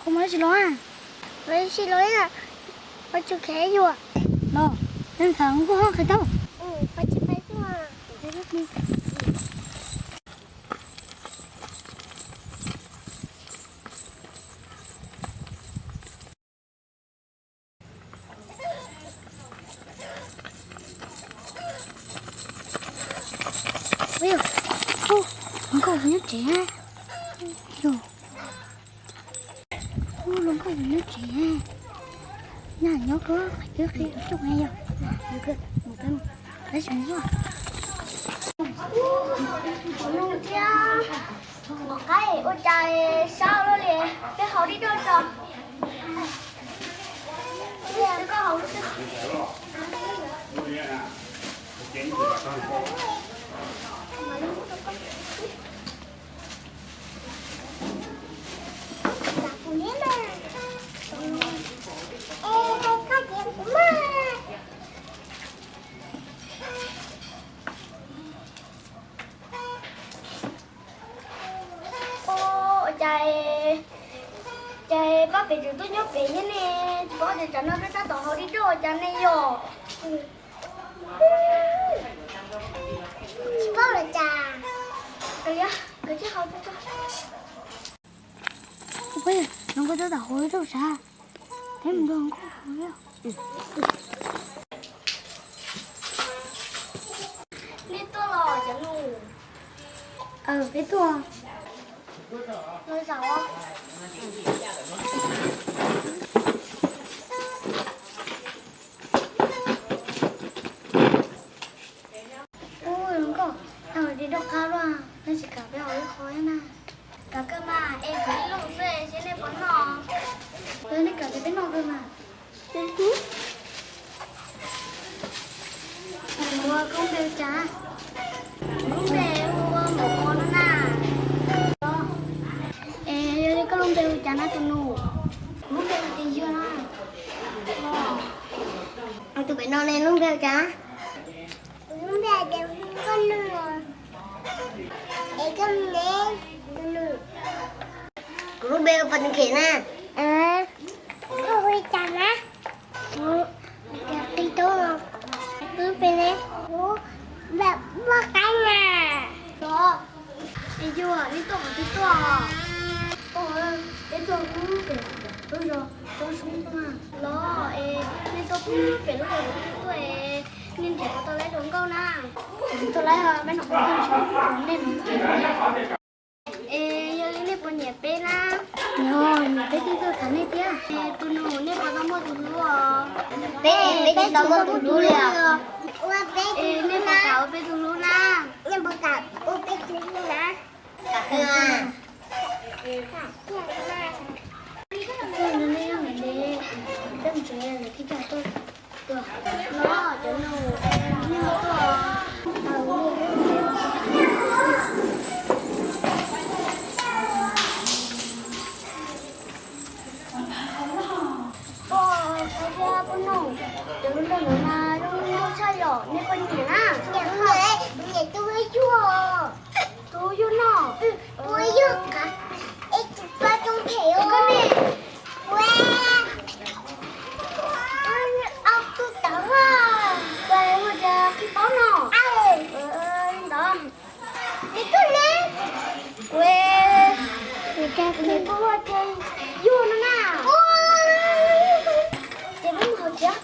Kuv mam li los. Mam li los, pab tsuas khev yuam los. Leej ntxhais nkauj hab qhia tau. Hluas nkauj nyob tsev. Yog, hluas nkauj nyob tsev. Nyaj nyob koj qhov twb qhia tus coj yog. Tab sis thiab, qaib ua cas sab luaj li, peb haus dib doj tso. Ua cas, cas pab pem tseem tuaj nyob pem thiab ne, tsis paub tias tsam no peb tab tom haus dib doj ua cas ne yog. Tsis paub los cas. Kawg tsis haus tso. Hluas nkauj tab tom haus dib doj sav, peb mus nrog nkauj haus. Nej tuaj los cov nus. Peb tuaj. Los zaum. Ub, nkauj, tau dib doj qab luaj, nej tsis kam peb haus ib qho na? Kam kawg mas, es kuv ib lub xwb seb nej puas noj. Yog nej kam ces peb noj kawg mas. Ua koj lub npe hu cas? Kuv lub npe hu ua Maum Qos no na. Es yog li koj lub npe hu cas na tus nus? Kuv lub npe hu tias Yog na. Tus pem no ne lub npe hu cas? Kuv lub npe hu tias Nkauj Nus. Es koj ne tus nus? Kuv lub npe hu Pov Tus Khem na. Koj hu li cas na? Kuv tias Qi Tub. Kuv lub npe ne? Kuv npe Muaj Qaib na. Los, es yog nej tuaj qhov twg tuaj? Peb tuaj pub pem lub zos Tsob Soob tuaj. Los es nej tuaj pub pem lub zos Tsob Soob tuaj es nej nrhiav puas tau lawv hluas nkauj na? Tsis tau lawv, peb hnov ua nej hnov. Es yog li nej puas nyiam peb na? Yog, nyiam peb thiaj tuaj tham nej thiab. Es tus nus nej puas tau muaj tus hlub os? Peb, peb tsis tau muaj tus hlub li os. Es nej puas kam ua peb tus hlub na? Nej puas kam ua peb tus hlub na? Los, cov nus, nej tuaj. Pog, pog nus, cov hluas nraug ntawd mas zoo nkauj tshaj yom, nej puas nyiam na? Nyiam, nyiam tus yuag yuag. Tus yuag no, tus yuag qab, es tus poj zoo phem os. Koj ne? Ua, au tus tawv, ua cas qhib paub no? Li ntawd. Es koj ne? Ua, tus yuag ces yuag no na. Ces peb mus hauv tsev.